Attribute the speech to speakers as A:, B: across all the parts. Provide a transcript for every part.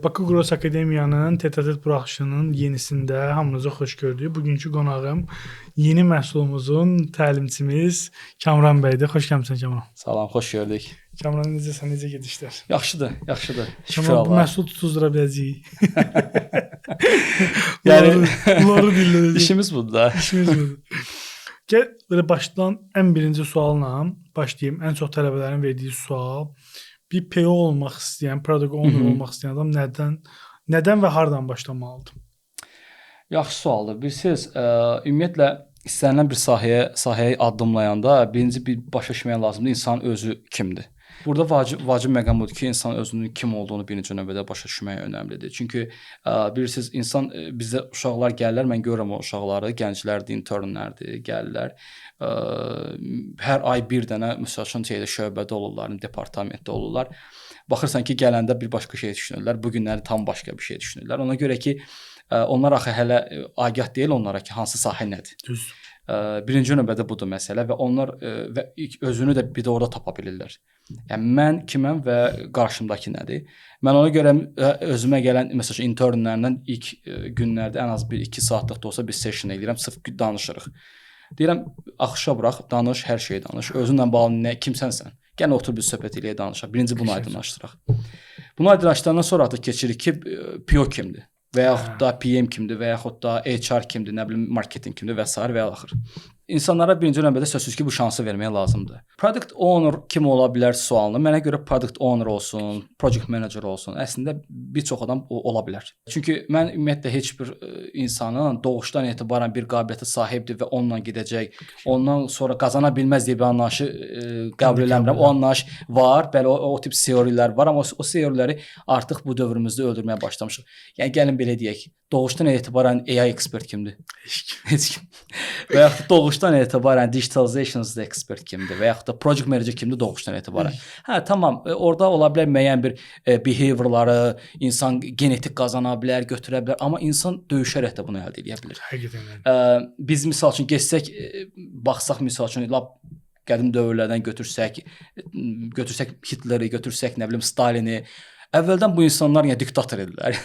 A: Bakı Gross Akademiyanın Tetatet buraxılışının yenisində hamınızı xoş gördük. Bugünkü qonağım yeni məhsulumuzun təlimçimiz Kamran bəydir. Xoş gəlmisən, Kamran.
B: Salam, xoş gördük.
A: Kamran, necəsən, necə gedişlər?
B: Yaxşıdır, yaxşıdır.
A: Şükür Kamran, bu məhsul tutuzdura biləcəyik.
B: Yəni
A: bunları dinləyəcəyik.
B: İşimiz budur da.
A: İşimiz budur. Gəl belə başdan ən birinci sualla başlayım. Ən çox tələbələrin verdiyi sual. Bir PO olmaq istəyən, product owner olmaq istəyən adam nədən və hardan başlamalıdır?
B: Yaxşı sualdır. Bilirsiniz, ümumiyyətlə istənilən bir sahəyə addımlayanda birinci bir başa düşmək lazımdır insan özü kimdir. Burada vacib məqam budur ki, insan özünün kim olduğunu birinci növbədə başa düşmək önəmlidir. Çünki bilirsiniz, insan bizdə uşaqlar gəlirlər, mən görürəm o uşaqları, gənclərdir, internlərdir, gəlirlər. Hər ay bir dənə məsəl üçün şeydə şöbədə olurlar, departamentdə olurlar. Baxırsan ki, gələndə bir başqa şey düşünürlər, bu günləri tam başqa bir şey düşünürlər. Ona görə ki, onlar axı hələ agah deyil onlara ki, hansı sahə nədir.
A: Düz.
B: Birinci növbədə budur məsələ və onlar və özünü də bir də orada tapa bilirlər. Yəni mən kiməm və qarşımdakı nədir? Mən ona görə özümə gələn məsəl üçün internlərlə ilk günlərdə ən az 1-2 saatlıq da olsa bir session eləyirəm, sırf danışırıq. Deyirəm, axışa burax, danış, hər şeyi danış. Özünlə bağlı nə, kimsənsən? Gəlin otur bir söhbət eləyək, danışaq. Birinci bunu aydınlaşdıraq. Bunu aydınlaşdırandan sonra artıq keçirik ki, PO kimdir? Və yaxud da PM kimdir, və yaxud da HR kimdir, nə bilim marketinq kimdir və sair və axır. İnsanlara birinci növbədə sözsüz ki, bu şansı vermək lazımdır. Product owner kim ola bilər sualını, mənə görə product owner olsun, project manager olsun, əslində bir çox adam ola bilər. Çünki mən ümumiyyətlə heç bir insanın doğuşdan etibarən bir qabiliyyətə sahibdir və onunla gedəcək, ondan sonra qazana bilməz deyə bir anlayışı qəbul eləmirəm. O anlayış var, bəli, o tip teorilər var, amma o teoriləri artıq bu dövrümüzdə öldürməyə başlamışıq. Yəni gəlin belə deyək, doğuşdan etibarən AI ekspert kimdir? Heç kim. Və yaxud da doğuşdan etibarən digitalization ekspert kimdir? Və yaxud da project manager kimdir doğuşdan etibarən? Hə, tamam, orada ola bilər müəyyən bir behaviorları insan genetik qazana bilər, götürə bilər, amma insan döyüşərək də bunu əldə edə bilər.
A: Həqiqətən.
B: Biz misal üçün getsək, baxsaq misal üçün lap qədim dövrlərdən götürsək Hitleri, götürsək nə bilim Stalini. Əvvəldən bu insanlar yəni diktator idilər.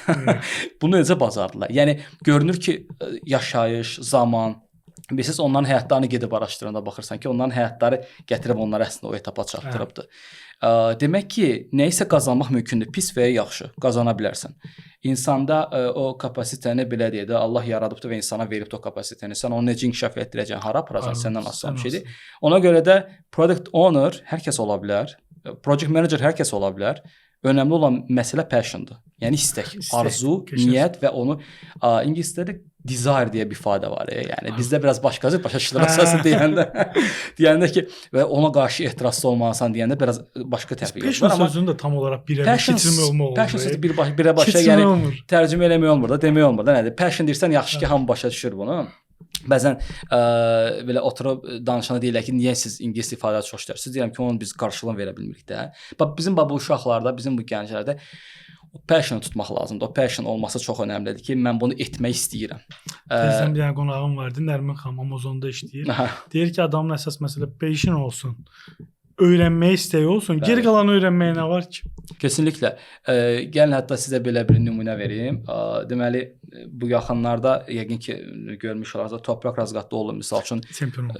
B: Bunu necə bacardılar? Yəni görünür ki, yaşayış, zaman, bilirsiniz, onların həyatlarını gedib araşdıranda baxırsan ki, onların həyatları gətirib onları əslində o etapa çatdırıbdır. Demək ki, nəyisə qazanmaq mümkündür, pis və ya yaxşı qazana bilərsən. İnsanda o kapasitəni belə deyək də, Allah yaradıbdır və insana veribdir o kapasitəni. Sən onu necə inkişaf etdirəcəksən, hara aparacaxsan, səndən asılı bir şeydir. Ona görə də product owner hər kəs ola bilər, project manager hər kəs ola bilər. Önəmli olan məsələ passion'dır. Yəni istək, arzu, niyyət və onu ingiliscədə də desire deyə bir ifadə var. Yəni bizdə biraz başqası başa düşülür əsasında deyəndə. Deyəndə ki, və ona qarşı ehtiraslı olmalısan deyəndə biraz başqa təbii
A: var. Passion sözünü də tam olaraq birə keçirmək olmur.
B: Passion sözü birə başa, yəni tərcümə eləmək olmur da, demək olmur da, nədir? Passion deyirsən, yaxşı ki, hamı başa düşür bunu. Bəzən belə oturub danışanda deyirlər ki, niyə siz ingilis ifadələri çox işləyirsiniz? Deyirəm ki, onun biz qarşılığını verə bilmirik də. Bax, bizim bu uşaqlarda, bizim bu gənclərdə o passion tutmaq lazımdır. O passion olması çox önəmlidir ki, mən bunu etmək istəyirəm.
A: Təzədən bir dənə qonağım vardı, Nərmin xanım Amazonda işləyir. Deyir ki, adamın əsas məsələ passion olsun, öyrənməyə istəyi olsun. Bəli. Geri qalanı öyrənməyə nə var ki?
B: Kesinliklə. Gəlin hətta sizə belə bir nümunə verim. Deməli, bu yaxınlarda yəqin ki, görmüş olarsınız, Toprak Razgatlıoğlu misal üçün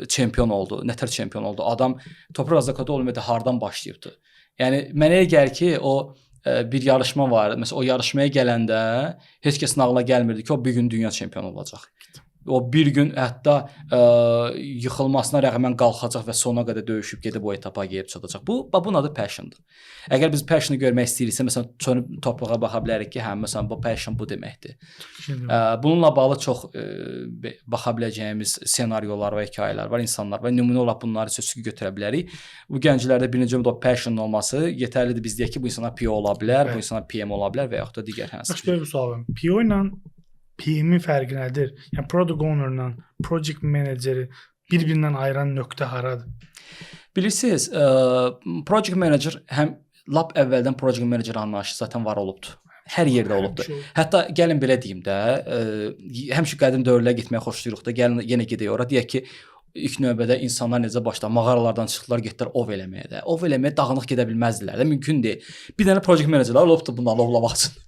B: çempion oldu. Nətər çempion oldu? Adam Toprak Razgatlıoğlu ümumiyyətlə hardan başlayıbdı? Yəni mənə elə gəlir ki, o bir yarışma var. Məsələn, o yarışmaya gələndə heç kəsin ağlına gəlmirdi ki, o bir gün dünya çempionu olacaq. O bir gün hətta yıxılmasına rəğmən qalxacaq və sona qədər döyüşüb gedib o etapa gəlib çatacaq. Bunun adı passion'dır. Əgər biz passion'ı görmək istəyiriksə, məsələn, çönüb toprağa baxa bilərik ki, hə, məsələn, bu passion bu deməkdir. Bununla bağlı çox baxa biləcəyimiz senaryolar və hekayələr var, insanlar var. Nümunə olaraq bunları sözsüz götürə bilərik. Bu gənclərdə birinci növbədə o passion olması yetərlidir biz deyək ki, bu insanlar PO ola bilər, bu insanlar PM ola bilər və yaxud da digər hansı.
A: Başqa bir sual var. PO ilə PM-in fərqi nədir? Yəni product owner-la project manager-i bir-birindən ayıran nöqtə haradır?
B: Bilirsiniz, project manager həm lap əvvəldən project manager anlayışı zaten var olubdur. Hər yerdə olubdur. Hətta gəlin belə deyim də, həmişə qədim dövrlərə getməyə xoşlayırıq da, gəlin yenə gedək ora, deyək ki, ilk növbədə insanlar necə başladı? Mağaralardan çıxdılar, getdilər ov eləməyə də. Ov eləməyə dağınıq gedə bilməzdilər də, mümkün deyil. Bir dənə project managerlər olubdu bunları ovlamaq üçün.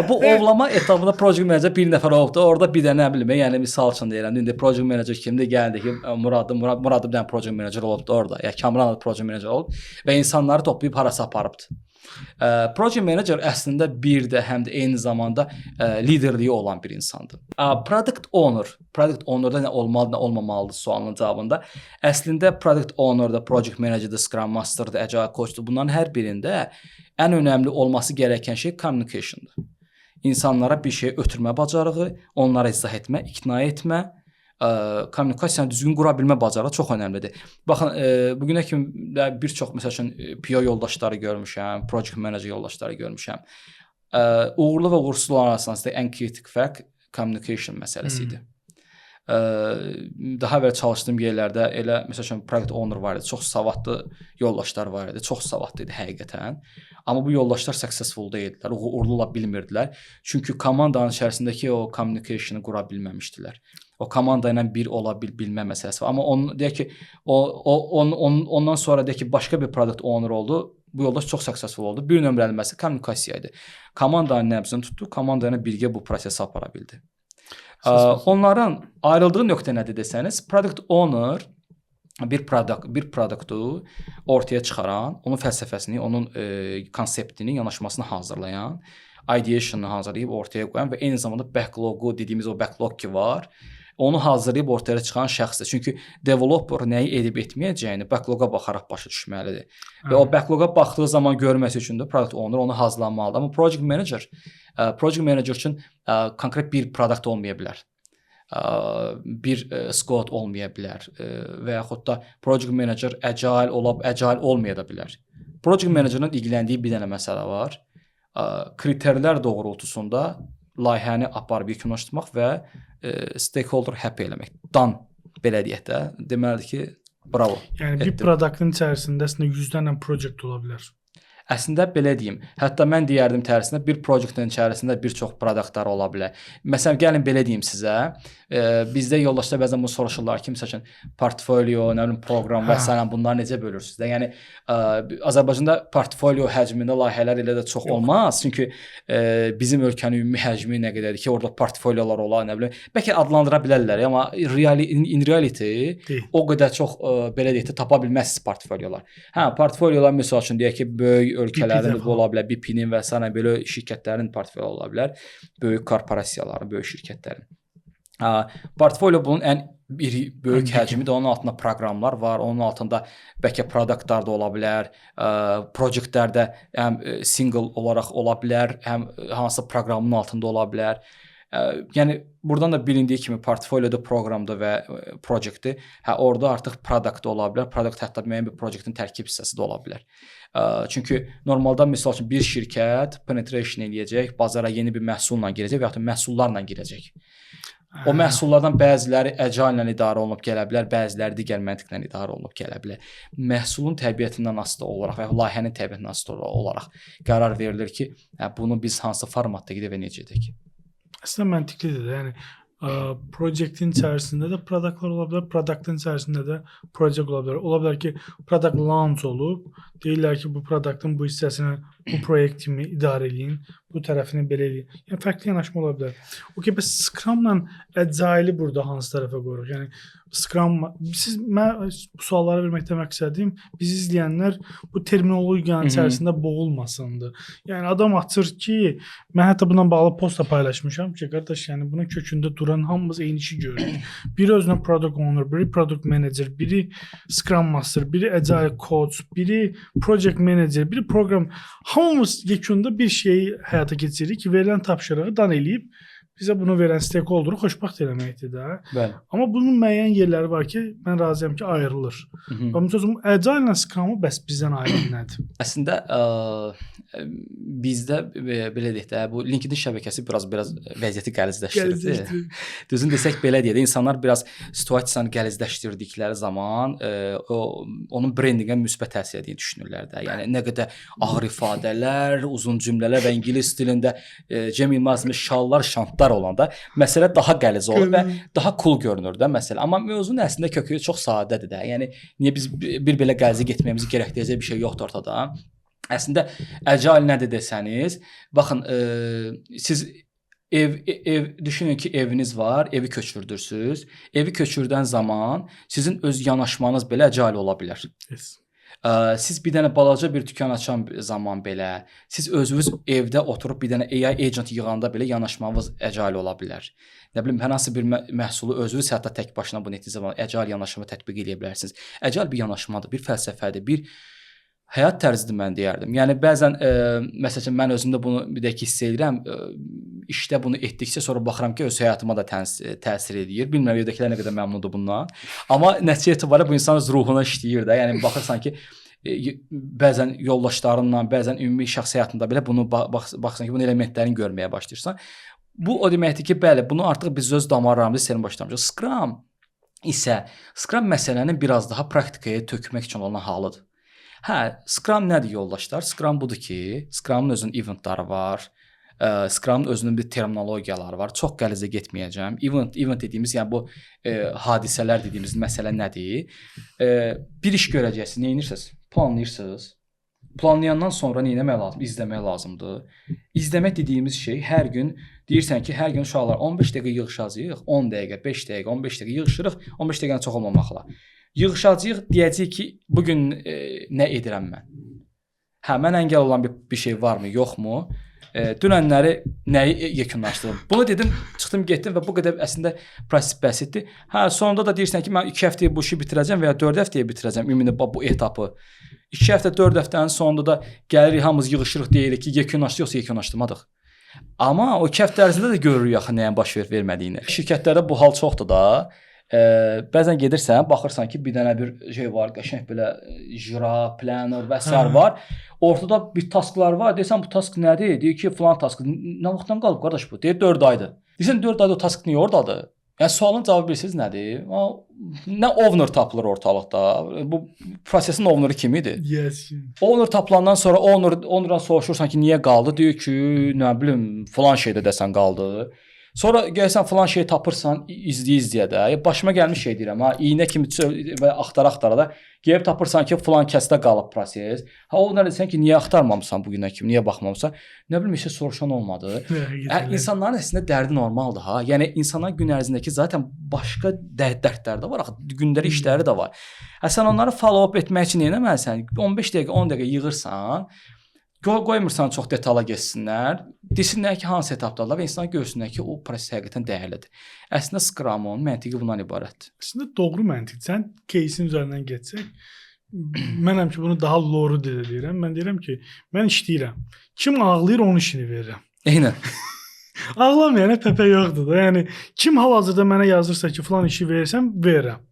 B: Bu ovlama etapında project manager bir nəfər olubdu. Orada bir də nə bilim, yəni misal üçün deyirəm, indi project manager kimdir? Gəldi ki, Murad bir dənə project manager olubdu orada. Ya Kamran adlı project manager olub və insanları toplayıb harasa aparıbdı. Project manager əslində bir də həm də eyni zamanda liderliyi olan bir insandır. Product owner, product ownerda nə olmalı, nə olmamalıdır sualının cavabında. Əslində product ownerda, project managerda, Scrum Master'da, Agile coach'da bunların hər birində ən önəmli olması gerəkən şey communication'dır. İnsanlara bir şey ötürmə bacarığı, onlara izah etmə, ikna etmə, kommunikasiyanı düzgün qura bilmə bacarığı çox önəmlidir. Baxın, bu günə kimi də bir çox məsəl üçün PO yoldaşları görmüşəm, project manager yoldaşları görmüşəm. Uğurlu və uğursuz olan arasında ən kritik fərq communication məsələsi idi. Daha əvvəl çalışdığım yerlərdə elə məsəl üçün product owner var idi, çox savadlı yoldaşlar var idi, çox savadlı idi həqiqətən. Amma bu yoldaşlar successful deyildilər, uğurlu ola bilmirdilər. Çünki komandanın içərisindəki o communication-ı qura bilməmişdilər. O komanda ilə bir ola bilmə məsələsi var. Amma onun deyək ki, o o on, on, ondan sonra deyək ki, başqa bir product owner oldu. Bu yoldaş çox successful oldu. Bir nömrəli məsələ kommunikasiya idi. Komandanın nəbzini tutdu, komanda ilə birgə bu prosesi apara bildi. Onların ayrıldığı nöqtə nədir desəniz, product owner bir produktu ortaya çıxaran, onun fəlsəfəsini, onun konseptini, yanaşmasını hazırlayan, ideation-ı hazırlayıb ortaya qoyan və eyni zamanda backlog-u dediyimiz o backlog ki var, onu hazırlayıb ortaya çıxan şəxsdir. Çünki developer nəyi edib etməyəcəyini backlog-a baxaraq başa düşməlidir. Və o backlog-a baxdığı zaman görməsi üçün də product owner onu hazırlamalıdır. Amma project manager üçün konkret bir product olmaya bilər. Bir squad olmaya bilər və yaxud da project manager agile olub, agile olmaya da bilər. Project manager'ın ilgiləndiyi bir dənə məsələ var. Kriterlər doğrultusunda layihəni aparıb yekunlaşdırmaq və stakeholder happy eləmək. Done, belə deyək də. Deməlidir ki, bravo.
A: Yəni bir
B: Etdim.
A: product'ın içərisində əslində yüzlərlə project ola bilər.
B: Əslində belə deyim. Hətta mən deyərdim tərsinə, bir proyektin içərisində bir çox produktlar ola bilər. Məsələn, gəlin belə deyim sizə. Bizdə yoldaşlar bəzən bunu soruşurlar ki, məsəl üçün portfolio, nə bilim proqram və sairə, bunları necə bölürsüz də? Yəni Azərbaycanda portfolio həcmində layihələr elə də çox
A: Yox.
B: olmaz. Çünki bizim ölkənin ümumi həcmi nə qədərdir ki, orada portfoliolar olar, nə bilim. Bəlkə adlandıra bilərlər, amma in reality
A: Deyil.
B: o qədər çox belə deyək də tapa bilməzsiniz portfoliolar. Hə, portfoliolar məsəl üçün deyək ki, böyük ölkələrin
A: BP-də
B: də ola bilər, BP-nin və sairə belə şirkətlərin portfolio ola bilər, böyük korporasiyaların, böyük şirkətlərin. Ha, portfolio bunun ən iri böyük
A: Ən
B: həcmidir. Onun altında proqramlar var, onun altında bəlkə produktlar da ola bilər, proyektlər də həm single olaraq ola bilər, həm hansısa proqramın altında ola bilər. Yəni burdan da bilindiyi kimi portfolioda, proqramda və proyektdir. Hə, orada artıq product da ola bilər. Product hətta müəyyən bir proyektin tərkib hissəsi də ola bilər. Çünki normalda misal üçün bir şirkət penetration eləyəcək, bazara yeni bir məhsulla girəcək və yaxud da məhsullarla girəcək. O məhsullardan bəziləri agile ilə idarə olunub gələ bilər, bəziləri digər məntiqlə idarə olunub gələ bilər. Məhsulun təbiətindən asılı olaraq və ya layihənin təbiətindən asılı olaraq qərar verilir ki, hə, bunu biz hansı formatda gedək və necə edək.
A: Əslində məntiqlidir də. Yəni proyektin içərisində də productlar ola bilər, productın içərisində də project ola bilər. Ola bilər ki, product launch olub, deyirlər ki, bu productın bu hissəsini bu proyekt kimi idarə eləyin, bu tərəfini belə eləyin. Yəni fərqli yanaşma ola bilər. Okay, bəs Scrum-la Agile-i burada hansı tərəfə qoyuruq? Yəni Scrum, siz, mən bu sualları verməkdə məqsədim bizi izləyənlər bu terminologiyanın içərisində boğulmasındır. Yəni adam açır ki, mən hətta bununla bağlı post da paylaşmışam ki, qardaş, yəni bunun kökündə duran hamımız eyni işi görürük. Biri özünə product owner, biri product manager, biri Scrum Master, biri Agile coach, biri project manager, biri program. Hamımız yekunda bir şeyi həyata keçiririk ki, verilən tapşırığı done eləyib bizə bunu verən stakeholder'ı xoşbəxt eləməkdir də. Amma bunun müəyyən yerləri var ki, mən razıyam ki, ayrılır. Amma məsəl üçün Agile ilə Scrum-ı bəs bizdən ayıran nədir?
B: Əslində bizdə belə deyək də, bu LinkedIn şəbəkəsi biraz vəziyyəti qəlizləşdirdi.
A: Qəlizləşdirdi.
B: Düzünü desək, belə deyək də, insanlar biraz situasiyanı qəlizləşdirdikləri zaman o onun brendinqə müsbət təsir etdiyini düşünürlər də. Yəni nə qədər ağır ifadələr, uzun cümlələr və ingilis dilində Cem Yılmaz kimi şallar, şantlar olanda məsələ daha qəliz olur və daha cool görünür də məsələ. Amma mövzunun əslində kökü çox sadədir də. Yəni niyə biz bir belə qəlizə getməyimizi gərəkdirəcək bir şey yoxdur ortada. Əslində Agile nədir desəniz, baxın, siz ev düşünün ki, eviniz var, evi köçürdürsüz. Evi köçürdən zaman sizin öz yanaşmanız belə Agile ola bilər.
A: Yes.
B: Siz bir dənə balaca bir dükan açan zaman belə, siz özünüz evdə oturub bir dənə AI agent yığanda belə yanaşmanız Agile ola bilər. Nə bilim, hər hansı bir məhsulu özünüz hətta tək başına bunu etdiyiniz zaman Agile yanaşma tətbiq eləyə bilərsiniz. Agile bir yanaşmadır, bir fəlsəfədir, bir həyat tərzidir mən deyərdim. Yəni bəzən məsəl üçün mən özümdə bunu bir də ki hiss edirəm. İşdə bunu etdikcə sonra baxıram ki, öz həyatıma da təsir eləyir. Bilmirəm evdəkilər nə qədər məmnundur bundan. Amma nəticə etibarilə bu insan öz ruhuna işləyir də. Yəni baxırsan ki, bəzən yoldaşlarınla, bəzən ümumi şəxsi həyatında belə bunu baxırsan ki, bunun elementlərini görməyə başlayırsan. Bu o deməkdir ki, bəli, bunu artıq biz öz damarlarımızda hiss etməyə başlamışıq. Scrum isə Scrum məsələnin biraz daha praktikaya tökmək üçün olan halıdır. Hə, Scrum nədir yoldaşlar? Scrum budur ki, Scrum-ın özünün eventları var. Scrum-ın özünün bir terminologiyaları var. Çox qəlizə getməyəcəm. Event dediyimiz, yəni bu hadisələr dediyimiz məsələ nədir? Bir iş görəcəksiniz, nə edirsiniz? Planlayırsınız. Planlayandan sonra nə etmək lazım? İzləmək lazımdır. İzləmək dediyimiz şey hər gün deyirsən ki, hər gün uşaqlar 15 dəqiqə yığışacağıq, 10 dəqiqə, 5 dəqiqə, 15 dəqiqə yığışırıq, 15 dəqiqədən çox olmamaqla. Yığışacağıq, deyəcəyik ki, bu gün nə edirəm mən? Hə, mən əngəl olan bir şey varmı, yoxmu? Dünənləri nəyi yekunlaşdırdım? Bunu dedim, çıxdım, getdim və bu qədər əslində proses bəsitdir. Hə, sonunda da deyirsən ki, mən 2 həftəyə bu işi bitirəcəm və ya 4 həftəyə bitirəcəm ümumi bu etapı. 2 həftə, 4 həftənin sonunda da gəlirik, hamımız yığışırıq, deyirik ki, yekunlaşdı yoxsa yekunlaşdırmadıq. Amma o 2 həftə ərzində də görürük axı nəyin baş verib vermədiyini. Şirkətlərdə bu hal çoxdur da. Bəzən gedirsən, baxırsan ki, bir dənə bir şey var, qəşəng belə Jira, Planner və sair var. Ortada bir tasklar var. Deyirsən bu task nədir? Deyir ki, filan task. Nə vaxtdan qalıb qardaş bu? Deyir 4 aydır. Deyirsən 4 ayda o task niyə ordadır? Yəni sualın cavabı bilirsiniz nədir? Nə owner tapılır ortalıqda? Bu prosesin ownerı kim idi?
A: Yes.
B: Owner tapılandan sonra ownerdan soruşursan ki, niyə qaldı? Deyir ki, nə bilim, filan şeydə desən qaldı. Sonra gəlsən filan şeyi tapırsan, izləyə-izləyə də. Başıma gəlmiş şey deyirəm ha, iynə kimi və axtara-axtara da gəlib tapırsan ki, filan kəsdə qalıb proses. Ha, o nə desən ki, niyə axtarmamısan bu günə kimi, niyə baxmamısan? Nə bilim, heç soruşan olmadı. İnsanların əslində dərdi normaldır ha. Yəni insanlar gün ərzindəki zaten başqa dərdləri də var axı, gündəlik işləri də var. Hə, sən onları follow up etmək üçün nə etməlisən? 15 dəqiqə, 10 dəqiqə yığırsan. Qoymursan çox detala getsinlər. Desinlər ki, hansı etapdadılar və insanlar görsünlər ki, o proses həqiqətən dəyərlidir. Əslində Scrum-un məntiqi bundan ibarətdir.
A: Əslində doğru məntiq. Sən case-in üzərindən getsək, mənəm ki, bunu daha loru dilə deyirəm. Mən deyirəm ki, mən işləyirəm. Kim ağlayır, onun işini verirəm.
B: Eynən.
A: Ağlamayana pəpə yoxdur da. Yəni kim hal-hazırda mənə yazırsa ki, filan işi verirsən, verirəm.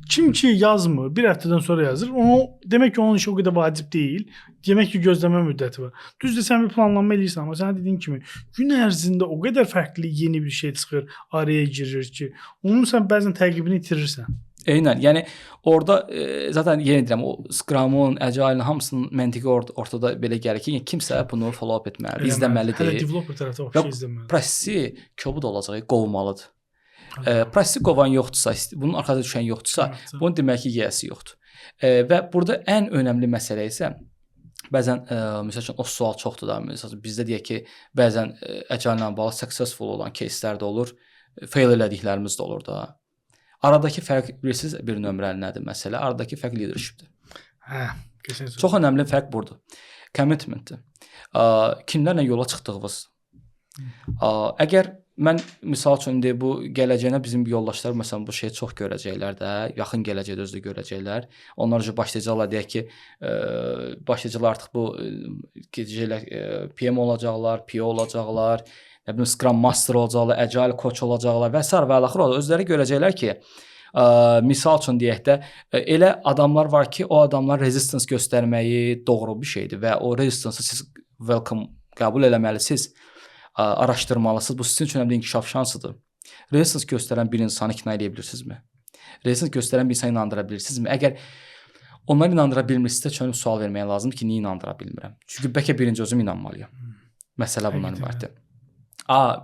A: Kim ki yazmır, bir həftədən sonra yazır, onu demək ki, onun işi o qədər vacib deyil. Demək ki, gözləmə müddəti var. Düzdür, sən bir planlanma eləyirsən, amma sən dediyin kimi gün ərzində o qədər fərqli yeni bir şey çıxır, araya girir ki, onun sən bəzən təqibini itirirsən.
B: Eynən. Yəni orada zaten yenə deyirəm, o Scrum-un, Agile-in hamısının məntiqi ortada belə gəlir ki, yəni kimsə bunu follow up etməlidir, izləməlidir.
A: Hələ developer tərəfdə o şey izləməlidir.
B: Prosesi kobud olacaq, qovmalıdır. Prosesi qovan yoxdursa, bunun arxasına düşən yoxdursa, bunun demək ki, yiyəsi yoxdur. Və burada ən önəmli məsələ isə bəzən məsəl üçün o sual çoxdur da, məsəl üçün bizdə deyək ki, bəzən Agile ilə bağlı successful olan case-lər də olur, fail elədiklərimiz də olur da. Aradakı fərq bilirsiniz bir nömrəli nədir məsələ? Aradakı fərq leadershipdir.
A: Hə, qəşəng.
B: Çox önəmli fərq burdur. Commitmentdir. Kimlərlə yola çıxdığınız. Əgər mən misal üçün indi bu gələcəyinə bizim yoldaşlar məsələn bu şeyi çox görəcəklər də, yaxın gələcəkdə özü də görəcəklər. Onlar üçün başlayacaqlar deyək ki, başlayacaqlar artıq bu gedəcəklər PM olacaqlar, PO olacaqlar, nə bilim Scrum Master olacaqlar, Agile Coach olacaqlar və sair və əlaxır olacaq. Özləri görəcəklər ki, misal üçün deyək də, elə adamlar var ki, o adamlar resistance göstərməyi doğru bir şeydir və o resistance-ı siz welcome qəbul eləməlisiniz, araşdırmalısınız. Bu sizin üçün önəmli inkişaf şansıdır. Resistance göstərən bir insanı ikna edə bilirsinizmi? Resistance göstərən bir insanı inandıra bilirsinizmi? Əgər onları inandıra bilmirsinizsə, çönüb sual vermək lazımdır ki, niyə inandıra bilmirəm? Çünki bəlkə birinci özüm inanmalıyam. Məsələ bundan ibarətdir.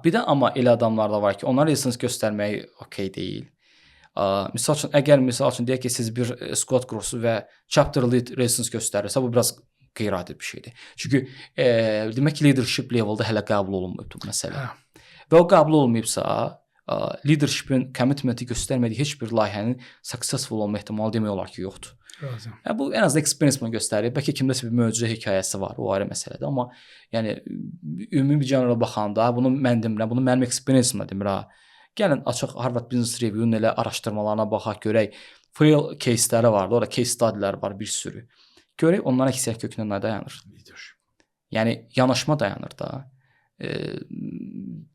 B: Bir də amma elə adamlar da var ki, onlar resistance göstərməyi okey deyil. Misal üçün, əgər misal üçün deyək ki, siz bir squad qurursunuz və chapter lead resistance göstərirsə, bu biraz Qeyri-adi bir şeydir. Çünki demək ki, leadership leveldə hələ qəbul olunmayıbdır bu məsələ. Hə. Və o qəbul olmayıbsa, leadershipin commitmenti göstərmədiyi heç bir layihənin successful olma ehtimalı demək olar ki, yoxdur. Razıyam. Yəni bu ən azından experience bunu göstərir. Bəlkə kimdəsə bir möcüzə hekayəsi var, o ayrı məsələdir, amma yəni ümumi bir general baxanda bunu mən demirəm, bunu mənim experience-imlə demirəm. Gəlin açıq Harvard Business Review-nun elə araşdırmalarına baxaq, görək. Fail case-ləri var, orada case study-lər var bir sürü. Görək onların əksəriyyət kökünə nə dayanır? Leadership. Yəni yanaşma dayanır da.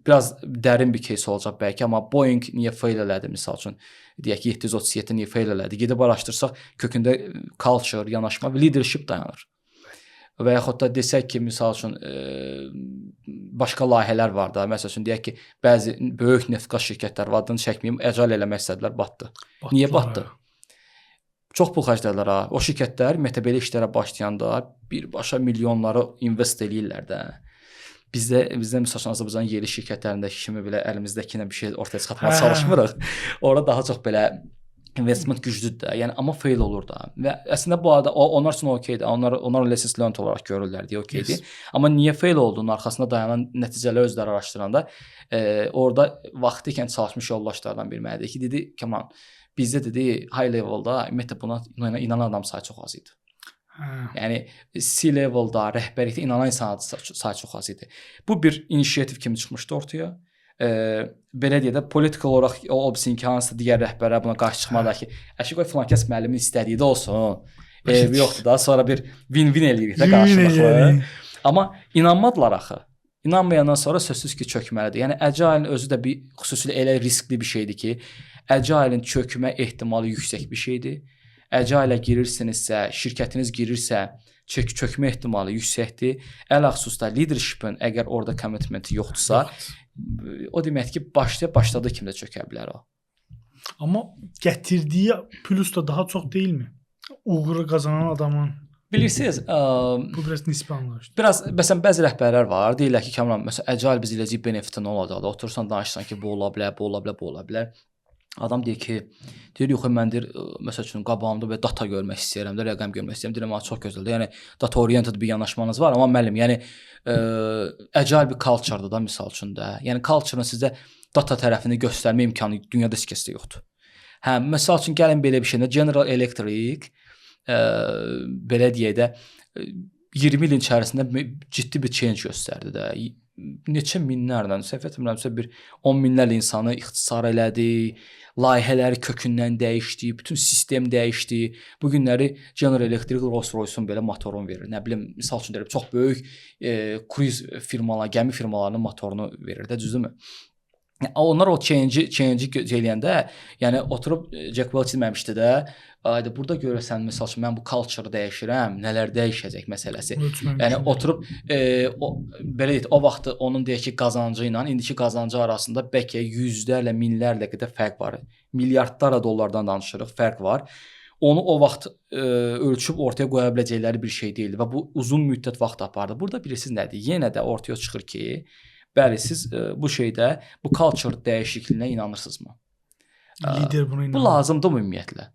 B: Biraz dərin bir case olacaq bəlkə, amma Boeing niyə fail elədi misal üçün? Deyək ki, 737 niyə fail elədi? Gedib araşdırsaq kökündə culture, yanaşma və leadership dayanır. Və yaxud da desək ki, misal üçün başqa layihələr var da. Məsəl üçün deyək ki, bəzi böyük neft-qaz şirkətləri var, adını çəkməyim, agile eləmək istədilər, batdı. Batdılar. Niyə batdı? Çox pul xərclədilər ha. O şirkətlər ümumiyyətlə belə işlərə başlayanda birbaşa milyonları invest eləyirlər də. Bizdə məsəl üçün Azərbaycanın yerli şirkətlərindəki kimi belə əlimizdəki ilə bir şey ortaya çıxartmağa çalışmırıq. Orada daha çox belə investment güclüdür də. Yəni amma fail olur da. Və əslində bu arada onlar üçün okeydir. Onlar lessons learned olaraq görürlər deyə okeydir. Yes. Amma niyə fail olduğunun arxasında dayanan nəticələri özləri araşdıranda orada vaxtı ikən çalışmış yoldaşlardan biri mənə dedi ki, dedi, Kamran, bizdə dedi high levelda ümumiyyətlə buna inanan adam sayı çox az idi. Hə. Yəni C-levelda rəhbərlikdə inanan insan sayı çox az idi. Bu bir inisiativ kimi çıxmışdı ortaya. Belə deyək də, political olaraq o bilsin ki, hansısa digər rəhbərlər buna qarşı çıxmadılar ki, əşi qoy filan kəs müəllimin istədiyi də olsun. Eybi yoxdur da, sonra bir win-win eləyirik də qarşılıqlı. Amma inanmadılar axı. İnanmayandan sonra sözsüz ki, çökməlidir. Yəni Agile-in özü də bir xüsusilə elə riskli bir şeydir ki, Agile-in çökmə ehtimalı yüksək bir şeydir. Agile-ə girirsinizsə, şirkətiniz girirsə, çökmə ehtimalı yüksəkdir. Ələxüsus da leadership-in əgər orada commitment yoxdursa, o deməkdir ki, başladığı kimi də çökə bilər o.
A: Amma gətirdiyi plus da daha çox deyilmi? Uğuru qazanan adamın.
B: Bilirsiniz,
A: bu biraz nisbi anlayışdır.
B: Biraz məsələn bəzi rəhbərlər var, deyirlər ki, Kamran, məsələn agile biz eləyəcəyik, benefiti nə olacaq? Otursan danışsan ki, bu ola bilər, bu ola bilər, bu ola bilər. Adam deyir ki, deyir yox, mən deyir, məsəl üçün qabağımda belə data görmək istəyirəm də, rəqəm görmək istəyirəm. Deyirəm, çox gözəldir. Yəni data oriented bir yanaşmanız var, amma müəllim, yəni agile bir culture-dır da misal üçün də. Yəni culture-ın sizə data tərəfini göstərmə imkanı dünyada heç kəsdə yoxdur. Hə, məsəl üçün gəlin belə bir şeydə General Electric belə deyək də 20 ilin içərisində ciddi bir change göstərdi də. Neçə minlərlə, səhv etmirəmsə bir 10 minlərlə insanı ixtisar elədi, layihələri kökündən dəyişdi, bütün sistem dəyişdi. Bu günləri General Electric Rolls-Royce-un belə motorunu verir. Nə bilim, misal üçün deyirəm, çox böyük kruiz firmalar, gəmi firmalarının motorunu verir də, düzdürmü? Onlar o change-i eləyəndə, yəni oturub Jack Welch deməmişdi də, ayda burada görürsən, məsəl üçün mən bu culture-ı dəyişirəm, nələr dəyişəcək məsələsi. Yəni oturub o belə deyək, o vaxt onun deyək ki, qazancı ilə indiki qazancı arasında bəlkə yüzlərlə, minlərlə qədər fərq var. Milyardlarla dollardan danışırıq, fərq var. Onu o vaxt ölçüb ortaya qoya biləcəkləri bir şey deyildi və bu uzun müddət vaxt apardı. Burada bilirsiniz nədir? Yenə də ortaya çıxır ki, bəli, siz bu şeydə, bu culture dəyişikliyinə inanırsınızmı?
A: Lider buna inanır.
B: Bu lazımdırmı ümumiyyətlə?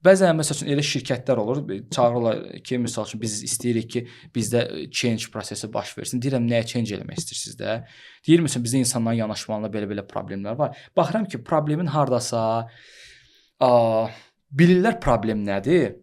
B: Bəzən məsəl üçün elə şirkətlər olur, çağırırlar ki, məsəl üçün biz istəyirik ki, bizdə change prosesi baş versin. Deyirəm, nəyə change eləmək istəyirsiniz də? Deyir məsələn, bizdə insanların yanaşmalarında belə-belə problemlər var. Baxıram ki, problemin hardasa bilirlər problem nədir?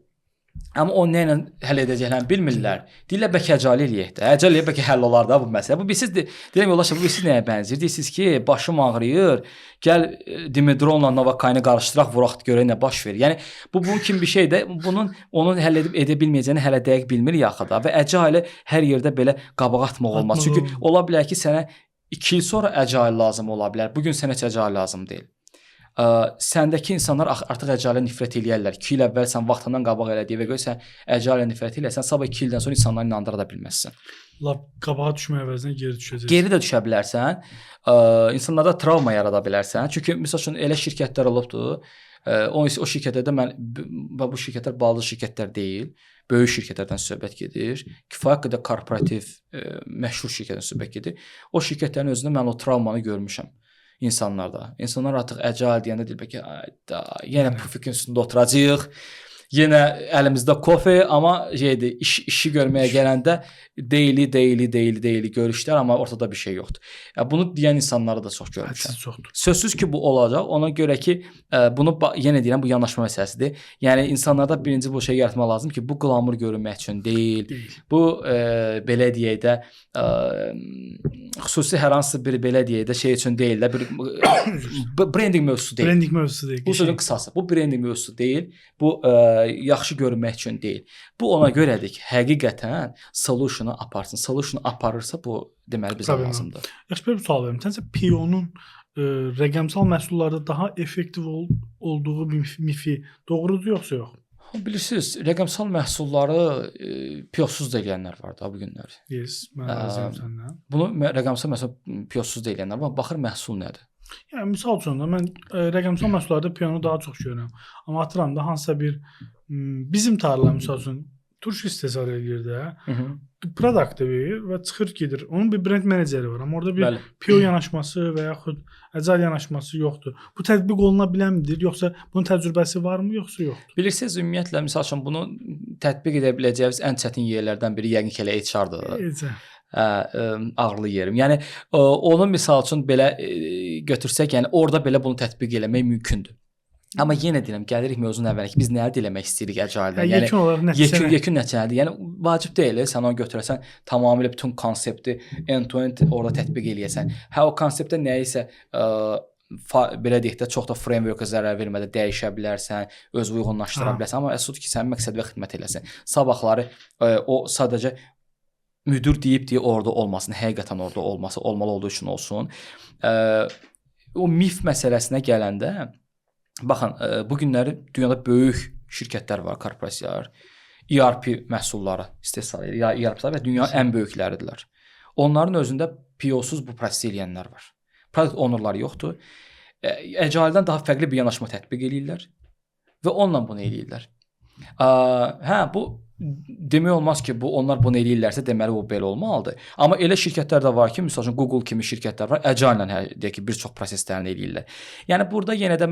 B: Amma o nə ilə həll edəcəklərini bilmirlər. Deyirlər bəlkə əcəli eləyək də. Əcəli eləyək bəlkə həll olar da bu məsələ. Bu bilsiz, deyirəm yoldaşlar, bu bilsiz nəyə bənzəyir? Deyirsiniz ki, başım ağrıyır. Gəl Dimedronla Novokaini qarışdıraq, vuraq görək nə baş verir. Yəni bu bunun kimi bir şeydir. Bunun onun həll edib edə bilməyəcəyini hələ dəqiq bilmir yaxı da və əcəli hər yerdə belə qabağa atmaq olmaz. Çünki ola bilər ki, sənə 2 il sonra əcəli lazım ola bilər. Bu gün sənə heç əcəli lazım deyil. Səndəki insanlar artıq əcələ nifrət eləyərlər. 2 il əvvəl sən vaxtından qabaq elədiyi və görə sən əcələ nifrət eləsən, sabah 2 ildən sonra insanları inandıra da bilməzsən.
A: Lap qabağa düşmək əvəzinə geri düşəcəksən.
B: Geri də düşə bilərsən. İnsanlarda travma yarada bilərsən. Çünki məsəl üçün elə şirkətlər olubdur. O şirkətlərdə mən və bu şirkətlər balaca şirkətlər deyil, böyük şirkətlərdən söhbət gedir. Kifayət qədər korporativ, məşhur şirkətlərdən söhbət gedir. O şirkətlərin özündə mən o travmanı görmüşəm. İnsanlarda. İnsanlar artıq əcəl deyəndə deyir ki, yenə pufikin üstündə oturacağıq. Yenə əlimizdə kofe, amma şeydir, işi görməyə gələndə daily, daily, daily, daily görüşlər, amma ortada bir şey yoxdur. Ya bunu deyən insanları da çox görmüşəm.
A: Çoxdur.
B: Sözsüz ki, bu olacaq. Ona görə ki, bunu yenə deyirəm, bu yanaşma məsələsidir. Yəni insanlarda birinci bu şeyi yaratmaq lazım ki, bu qlamur görünmək üçün deyil. Bu belə deyək də xüsusi hər hansı bir belə deyək də şey üçün deyil də, bir brendinq mövzusu deyil.
A: Brendinq mövzusu deyil.
B: Bu sözün qısası. Bu brendinq mövzusu deyil. Bu yaxşı görünmək üçün deyil. Bu ona görədir ki, həqiqətən solution-u aparsın. Solution-u aparırsa bu deməli bizə lazımdır.
A: Yaxşı, bir sual verim. Səncə PO-nun rəqəmsal məhsullarda daha effektiv olduğu mifi doğrudur yoxsa yox?
B: Bilirsiniz, rəqəmsal məhsulları PO-suz da eləyənlər var da bu günlər.
A: Yes, mən razıyam səndən.
B: Bunu rəqəmsal məhsul PO-suz da eləyənlər var. Baxır məhsul nədir?
A: Yəni misal üçün də mən rəqəmsal məhsullarda PO-nu daha çox görürəm. Amma atıram da hansısa bir bizim tarla misal üçün turşu istehsal eləyir də. Product verir və çıxır gedir. Onun bir brend meneceri var, amma orada bir
B: Bəli.
A: PO yanaşması və yaxud agile yanaşması yoxdur. Bu tətbiq oluna bilənmidir, yoxsa bunun təcrübəsi varmı, yoxsa yoxdur?
B: Bilirsiniz, ümumiyyətlə misal üçün bunu tətbiq edə biləcəyiniz ən çətin yerlərdən biri yəqin ki elə HR-dır. Ağırlı yerim. Yəni onu misal üçün belə götürsək, yəni orada belə bunu tətbiq eləmək mümkündür. Amma yenə deyirəm, gəlirik mövzunun əvvəlinə ki, biz nə əldə eləmək istəyirik Agile-dən.
A: Yəni yekun olaraq nəticə.
B: Yekun nəticədir. Yəni vacib deyil, sən onu götürəsən, tamamilə bütün konsepti end-to-end orada tətbiq eləyəsən. Hə, o konseptdə nəyisə belə deyək də, çox da framework-a zərər vermədən dəyişə bilərsən, öz uyğunlaşdıra bilərsən, amma əsas odur ki, sənin məqsədinə xidmət eləsin. Sabahları o sadəcə müdir deyib deyə orada olmasın, həqiqətən orada olması, olmalı olduğu üçün olsun. O mif məsələsinə gələndə, baxın, bu günləri dünyada böyük şirkətlər var, korporasiyalar, ERP məhsulları istehsal edir, ERP-lər və dünyanın ən böyükləridirlər. Onların özündə PO-suz bu prosesi eləyənlər var. Product ownerları yoxdur. Agile-dan daha fərqli bir yanaşma tətbiq eləyirlər və onunla bunu eləyirlər. Hə, bu demək olmaz ki, bu onlar bunu eləyirlərsə, deməli bu belə olmalıdır. Amma elə şirkətlər də var ki, məsəl üçün Google kimi şirkətlər var, Agile ilə deyək ki, bir çox proseslərini eləyirlər. Yəni burada yenə də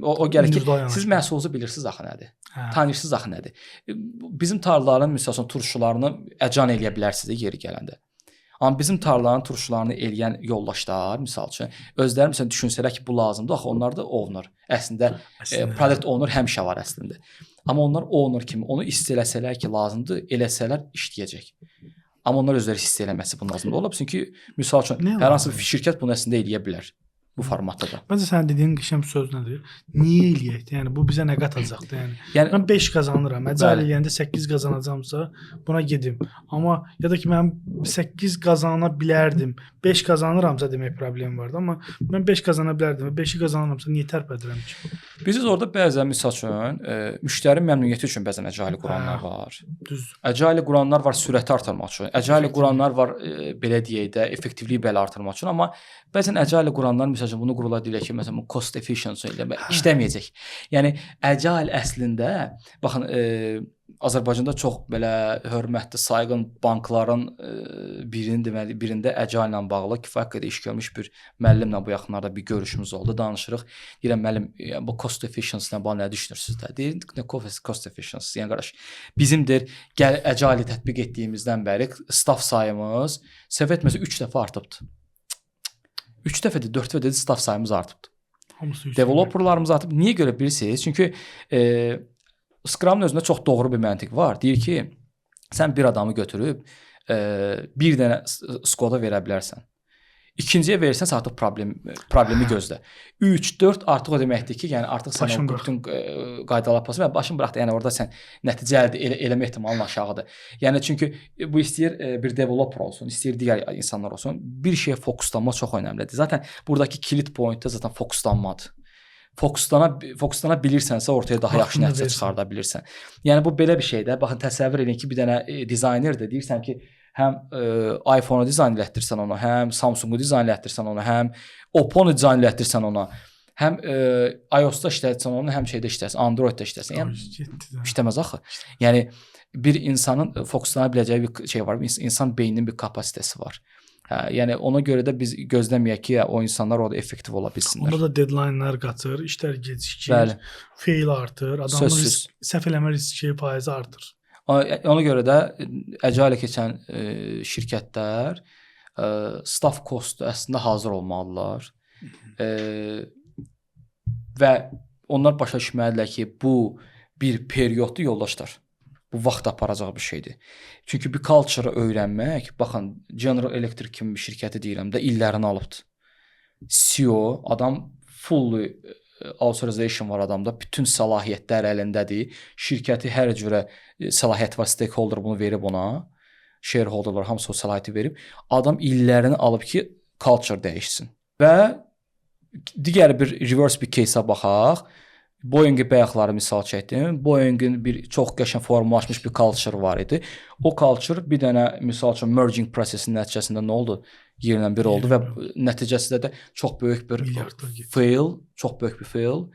B: o gəlir ki, siz məhsulunuzu bilirsiniz axı nədir. Tanıyırsınız axı nədir. Bizim tarlaların məsəl üçün turşularını Agile eləyə bilərsiniz yeri gələndə. Amma bizim tarlaların turşularını eləyən yoldaşlar, misal üçün, özləri məsələn düşünsələr ki, bu lazımdır, axı onlar da owner. Əslində product owner həmişə var əslində. Amma onlar owner kimi onu hiss eləsələr ki, lazımdır, eləsələr işləyəcək. Amma onlar özləri hiss eləməsi bunun lazımdır. Ola bilsin ki, misal üçün, hər hansı bir şirkət bunu əslində eləyə bilər bu formatda da.
A: Məncə sənin dediyin qəşəng söz nədir? Niyə eləyək? Yəni bu bizə nə qatacaqdır? Yəni mən 5 qazanıram, əcəl eləyəndə 8 qazanacamsa buna gedim. Amma ya da ki mən 8 qazana bilərdim, 5 qazanıramsa demək problem vardı. Amma mən 5 qazana bilərdim və 5-i qazanıramsa niyə tərpədirəm ki?
B: Bilirsiniz, orada bəzən misal üçün müştəri məmnuniyyəti üçün bəzən əcəli quranlar var.
A: Düz.
B: Əcəli quranlar var sürəti artırmaq üçün. Əcəli quranlar var belə deyək də effektivliyi belə artırmaq üçün, amma bəzən əcəli quranlar misal üçün bunu qururlar deyirlər ki, məsələn bu cost efficiency ilə işləməyəcək. Yəni əcəl əslində baxın Azərbaycanda çox belə hörmətli, sayğın bankların birinin deməli birində əcəl ilə bağlı kifayət qədər iş görmüş bir müəllimlə bu yaxınlarda bir görüşümüz oldu, danışırıq. Deyirəm müəllim, yəni, bu cost efficiency ilə bağlı nə düşünürsüz də? Deyir, nə cost efficiency? Yəni qardaş, bizim deyir, gəl əcəli tətbiq etdiyimizdən bəri staff sayımız səhv etməsə 3 dəfə artıbdır. 3 dəfədir, 4 dəfədir staff sayımız artıbdır. Developerlarımız artıb. Niyə görə bilirsiniz? Çünki Scrum-ın özündə çox doğru bir məntiq var. Deyir ki, sən bir adamı götürüb bir dənə squad-a verə bilərsən. İkinciyə verirsən, artıq problemi gözlə. 3, 4 artıq o deməkdir ki, yəni artıq sən o bütün qaydalar pozma və başın buraxdı. Yəni orada sən nəticə əldə eləmə ehtimalın aşağıdır. Yəni çünki bu istəyir bir developer olsun, istəyir digər insanlar olsun. Bir şeyə fokuslanma çox önəmlidir. Zaten buradakı kilit point-da zaten fokuslanmadır. Fokuslana bilirsənsə ortaya daha yaxşı nəticə çıxarda bilirsən. Yəni bu belə bir şeydir. Baxın, təsəvvür edin ki, bir dənə dizaynerdir. Deyirsən ki, həm iPhone-u dizayn elətdirsən ona, həm Samsung-u dizayn elətdirsən ona, həm Oppo-nu dizayn elətdirsən ona, həm iOS-da işlətsən onu, həm şeydə işlətsən, Android-da işlətsən. Yəni işləməz axı. Yəni bir insanın fokuslana biləcəyi bir şey var. İnsan beyninin bir kapasitesi var. Hə, yəni ona görə də biz gözləməyək ki, o insanlar orada effektiv ola bilsinlər.
A: Onda da deadline-lar qaçır, işlər gecikir, Bəli. fail artır, adamın risk, səhv eləmə riski faizi artır.
B: Ona görə də agile keçən şirkətlər staff cost əslində hazır olmalıdırlar. Və onlar başa düşməlidirlər ki, bu bir perioddur yoldaşlar. Bu vaxt aparacaq bir şeydir. Çünki bir culture-ı öyrənmək, baxın, General Electric kimi bir şirkəti deyirəm də, illərini alıbdı. CEO adam fully authorization var adamda, bütün səlahiyyətlər əlindədir. Şirkəti hər cürə səlahiyyət var, stakeholder bunu verib ona. Shareholderlar hamısı o səlahiyyəti verib. Adam illərini alıb ki, culture dəyişsin. Və digər bir reverse bir case-a baxaq. Boeing-i bayaqları misal çəkdim. Boeing-in bir çox qəşəng formalaşmış bir culture var idi. O culture bir dənə misal üçün merging prosesinin nəticəsində nə oldu? Yerlə bir oldu və nəticəsində də çox böyük bir fail, çox böyük bir fail.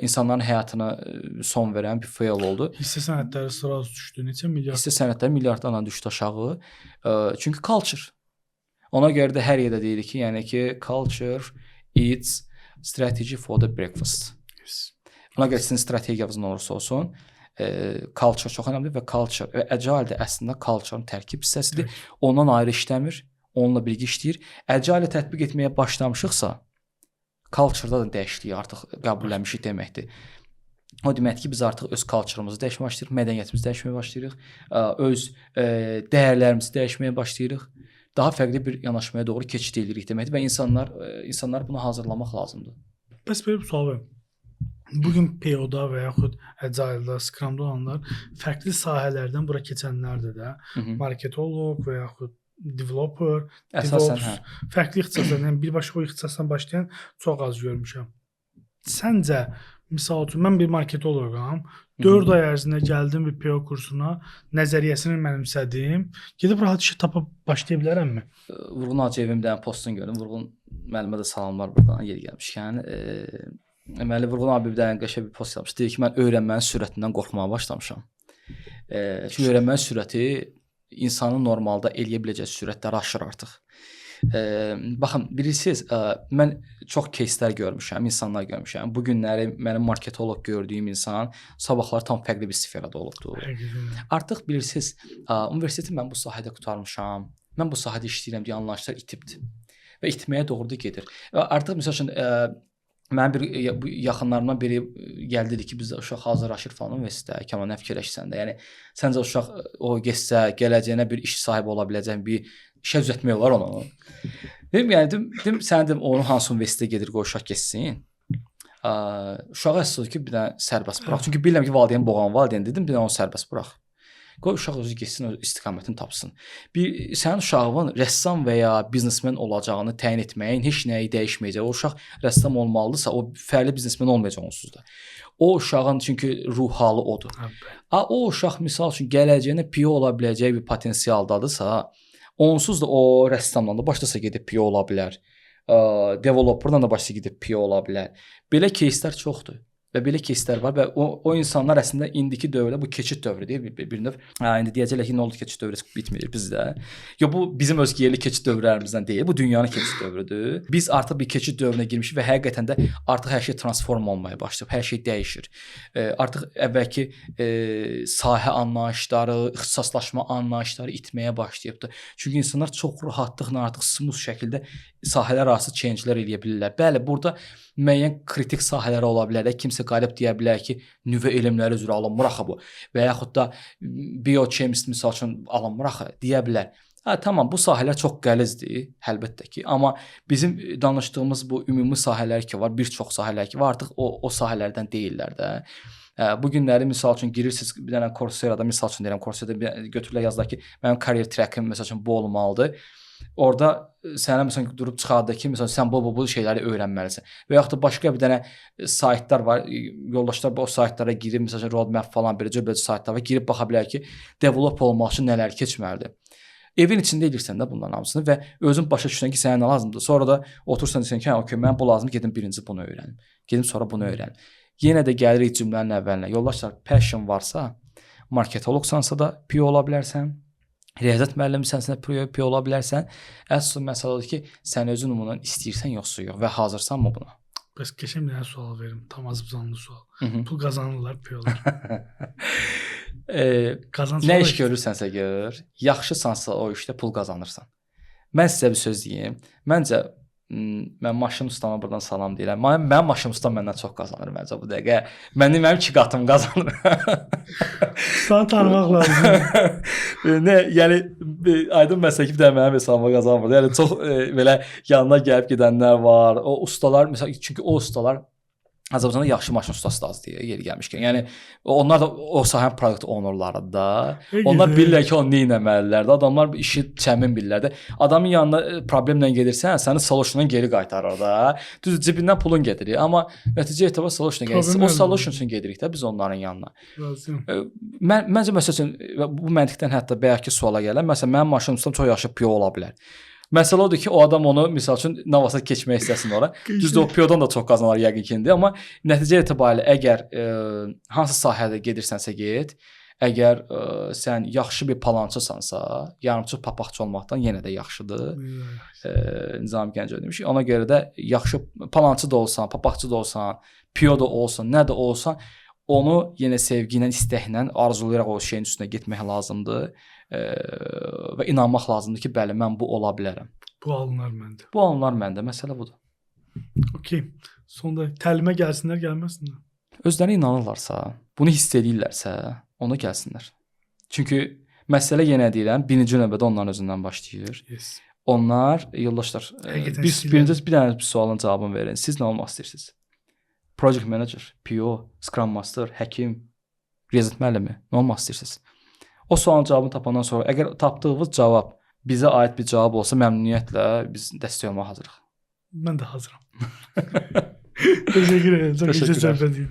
B: İnsanların həyatına son verən bir fail oldu.
A: Hissə sənədləri sırası düşdü. Neçə milyard?
B: Hissə sənədləri milyardlarla düşdü aşağı. Çünki culture. Ona görə də hər yerdə deyirik ki, yəni ki, culture eats strategy for the breakfast. Yes. Ona görə sizin strategiyanız nə olursa olsun, culture çox önəmlidir və culture və agile də əslində culture-ın tərkib hissəsidir. Ondan ayrı işləmir, onunla birgə işləyir. Agile tətbiq etməyə başlamışıqsa, culture-da da dəyişikliyi artıq qəbullənmişik deməkdir. O deməkdir ki, biz artıq öz culture-ımızı dəyişməyə başlayırıq, mədəniyyətimizi dəyişməyə başlayırıq, öz dəyərlərimizi dəyişməyə başlayırıq. Daha fərqli bir yanaşmaya doğru keçid edirik deməkdir və insanlar bunu hazırlamaq lazımdır.
A: Bəs belə bir sual var. Bugün PO-da və yaxud Agile-da, Scrum-da olanlar fərqli sahələrdən bura keçənlərdir də. Marketoloq və yaxud developer,
B: əsasən DevOps,
A: fərqli ixtisaslardan, yəni birbaşa o ixtisasdan başlayan çox az görmüşəm. Səncə, misal üçün mən bir marketoloqam, 4 ay ərzində gəldim bir PO kursuna, nəzəriyyəsini mənimsədim, gedib rahat işə tapıb başlaya bilərəmmi?
B: Vurğun Hacıyevin bir dənə postunu gördüm. Vurğun müəllimə də salamlar buradan yeri gəlmişkən. Deməli Vurğun abi bir dənə qəşəng bir post yazmış. Deyir ki, mən öyrənmənin sürətindən qorxmağa başlamışam. Çünki öyrənmənin sürəti insanın normalda eləyə biləcəyi sürətləri aşır artıq. Baxın, bilirsiniz, mən çox кейslər görmüşəm, insanlar görmüşəm. Bu günləri mənim marketoloq gördüyüm insan sabahlar tam fərqli bir sferada olubdu. Artıq bilirsiniz, universiteti mən bu sahədə qurtarmışam. Mən bu sahədə işləyirəm deyə anlayışlar itibdir və itməyə doğru da gedir. Və artıq məsəl üçün mənim bir bu yaxınlarımdan biri gəldi dedi ki, bizdə uşaq hazırlaşır falan universitetə, Kamal nə fikirləşirsən də? Yəni səncə uşaq o getsə gələcəyinə bir iş sahibi ola biləcək, bir işə düzəltmək olar onu? Dedim, yəni dedim sən dedim onun hansı universitetə gedir, qoy uşaq getsin. Uşağı əsas odur ki, bir dənə sərbəst burax. Çünki bilirəm ki, valideyn boğan valideyn dedim, bir dənə onu sərbəst burax. Qoy uşaq özü getsin, öz istiqamətini tapsın. Bir sənin uşağın rəssam və ya biznesmen olacağını təyin etməyin heç nəyi dəyişməyəcək. O uşaq rəssam olmalıdırsa, o fərqli biznesmen olmayacaq onsuz da. O uşağın çünki ruh halı odur. O uşaq misal üçün gələcəyinə PO ola biləcəyi bir potensialdadırsa, onsuz da o rəssamla da başlasa gedib PO ola bilər. Developerla da başlasa gedib PO ola bilər. Belə кейslər çoxdur. Və belə кейslər var və o insanlar əslində indiki dövrdə bu keçid dövrüdür bir növ. Hə, indi deyəcəklər ki, nə oldu keçid dövrü bitmir bizdə. Yox, bu bizim öz yerli keçid dövrlərimizdən deyil, bu dünyanın keçid dövrüdür. Biz artıq bir keçid dövrünə girmişik və həqiqətən də artıq hər şey transform olmaya başlayıb, hər şey dəyişir. Artıq əvvəlki sahə anlayışları, ixtisaslaşma anlayışları itməyə başlayıbdır. Çünki insanlar çox rahatlıqla artıq smooth şəkildə sahələr arası change-lər eləyə bilirlər. Bəli, burada müəyyən kritik sahələr ola bilər. Kimsə qalib deyə bilər ki, nüvə elmləri üzrə alınmır axı bu və yaxud da biochemist misal üçün alınmır axı deyə bilər. Hə, tamam, bu sahələr çox qəlizdir, əlbəttə ki, amma bizim danışdığımız bu ümumi sahələr ki var, bir çox sahələr ki var, artıq o sahələrdən deyillər də. Bu günləri misal üçün girirsiniz bir dənə Coursera-da, misal üçün deyirəm, Coursera-da götürürlər yazırlar ki, mənim career track-im məsəl üçün bu olmalıdır. Orada sənə məsələn durub çıxardır ki, məsələn sən bu şeyləri öyrənməlisən. Və yaxud da başqa bir dənə saytlar var. Yoldaşlar bu saytlara girib, məsəl üçün roadmap falan belə saytlar var. Girib baxa bilər ki, develop olmaq üçün nələr keçməlidir. Evin içində edirsən də bunların hamısını və özün başa düşürsən ki, sənə nə lazımdır. Sonra da otursan deyirsən ki, hə, okey, mənə bu lazımdır, gedim birinci bunu öyrənim. Gedim sonra bunu öyrənim. Yenə də gəlirik cümlənin əvvəlinə. Yoldaşlar, passion varsa, marketoloqsansa da PO ola bilərsən, Riyaziyyat müəllimisən, PO ola bilərsən. Əsas məsələ odur ki, sən özün bunu istəyirsən yoxsa yox və hazırsanmı buna?
A: Bəs qəşəng bir dənə sual verim, tam azıbzanlı sual. Pul qazanırlar PO-lar.
B: Nə iş görürsənsə gör, yaxşısansa o işdə pul qazanırsan. Mən sizə bir söz deyim. Məncə mən maşın ustama buradan salam deyirəm. Mənim maşın ustam məndən çox qazanır məncə bu dəqiqə. Mənim iki qatım qazanır.
A: Ustanı tanımaq lazımdır.
B: Nə, yəni aydın məsələ ki, bir dənə mənim hesabıma qazanmır. Yəni çox belə yanına gəlib gedənlər var. O ustalar məsələn, çünki o ustalar Azərbaycanda yaxşı maşın ustası da az deyə yeri gəlmişkən. Yəni onlar da o sahənin product ownerlarıdır da. Onlar bilirlər ki, onu nə etməlidirlər də. Adamlar işi çəmin bilirlər də. Adamın yanına problemlə gedirsən, səni solutiondan geri qaytarır da. Düzdür, cibindən pulun gedirik, amma nəticə etibar solution'a gəlir. O solution üçün gedirik də biz onların yanına. Mən məncə məsəl üçün bu məntiqdən hətta bayaqki suala gələn, məsələn mənim maşın ustam çox yaxşı PO ola bilər. Məsələ odur ki, o adam onu misal üçün nə vaxtsa keçmək istəsin ora. Düzdür, o PO-dan da çox qazanar yəqin ki indi, amma nəticə etibarilə əgər hansı sahədə gedirsənsə get, əgər sən yaxşı bir palançısansa, yarımçı papaqçı olmaqdan yenə də yaxşıdır. Nizami Gəncəvi demiş. Ona görə də yaxşı palançı da olsan, papaqçı da olsan, PO da olsan, nə də olsan, onu yenə sevgi ilə, istəklə, arzulayaraq o şeyin üstünə getmək lazımdır. Və inanmaq lazımdır ki, bəli, mən bu ola bilərəm.
A: Bu alınar məndə.
B: Bu alınar məndə. Məsələ budur.
A: Okey. Sonda təlimə gəlsinlər, gəlməsinlər.
B: Özləri inanırlarsa, bunu hiss eləyirlərsə, ona gəlsinlər. Çünki məsələ yenə deyirəm, birinci növbədə onların özündən başlayır.
A: Yes.
B: Onlar yoldaşlar, biz birinci bir dənə bir sualın cavabını verin. Siz nə olmaq istəyirsiniz? Project manager, PO, Scrum Master, həkim, riyaziyyat müəllimi, nə olmaq istəyirsiniz? O sualın cavabını tapandan sonra, əgər tapdığınız cavab bizə aid bir cavab olsa, məmnuniyyətlə biz dəstək olmağa hazırıq.
A: Mən də hazıram. Təşəkkür edirəm. Çox gözəl söhbət idi.